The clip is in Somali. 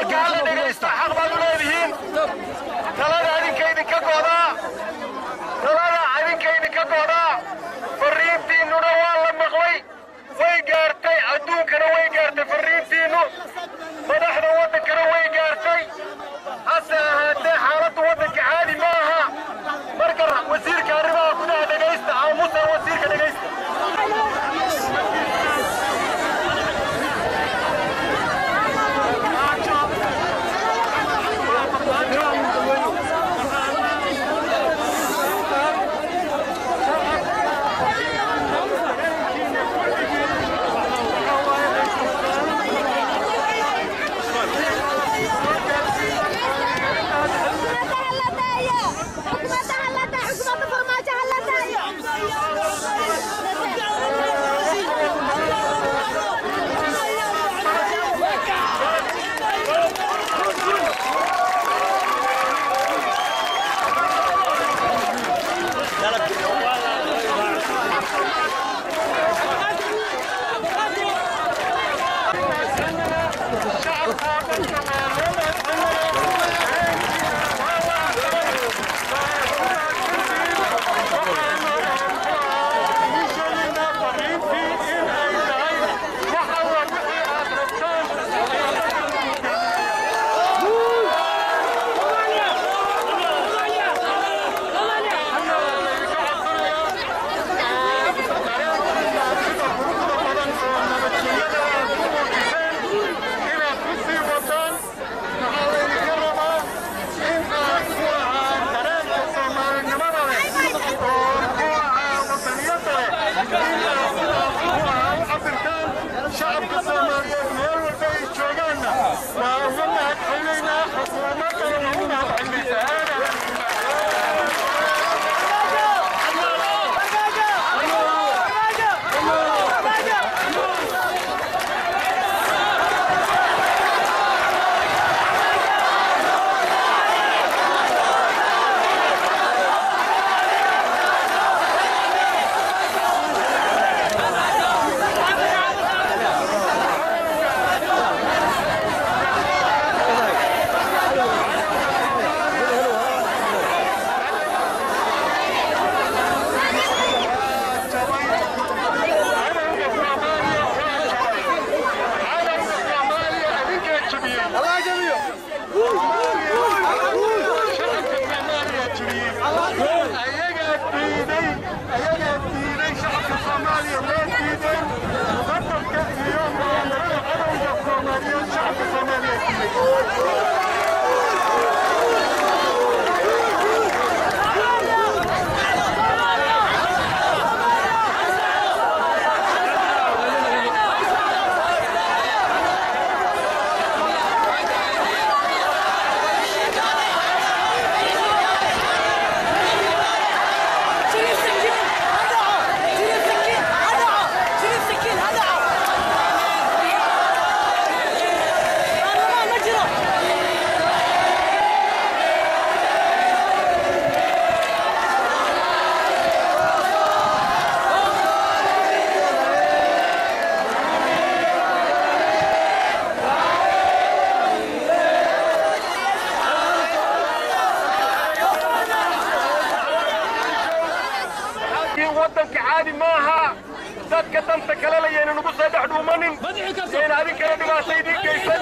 Marka hala dhegaysto, xaq baad u leedihiin. Talada adinka idinka go'daa, talada adinka idinka go'daa. Farriintiinnuna waa la maqlay, way gaartay adduunkana, way gaartay farriintiinnu, madaxda waddankana way gaartay. Hase ahaatee xaaladdu waddanka caadi ma aha. Marka wasiirka arrimaha gudaha dhegaysta, aamusa, wasiirka dhegaysta. Shacabka Soomaaliyeed meel walba ay joogaanna waa uga mahad celinaynaa, xukuumaddana waa u mahad celinaysaa. Ayagaa diiday, ayagaa diiday. Shacabka Soomaaliya waa diideen muqadabka iyo mu'aamarada cadowga Soomaaliyeed. Shacabka Soomaaliya diiday. شريف سكين هدعه، شريف سكين هدعه، شريف سكين هدعه. برلمان ما jiro. Waddanka caadi maaha. Dadka danta kale layayna nagu soo dhex dhuumanin, yayna adinkana dhibaato idiin geysanin.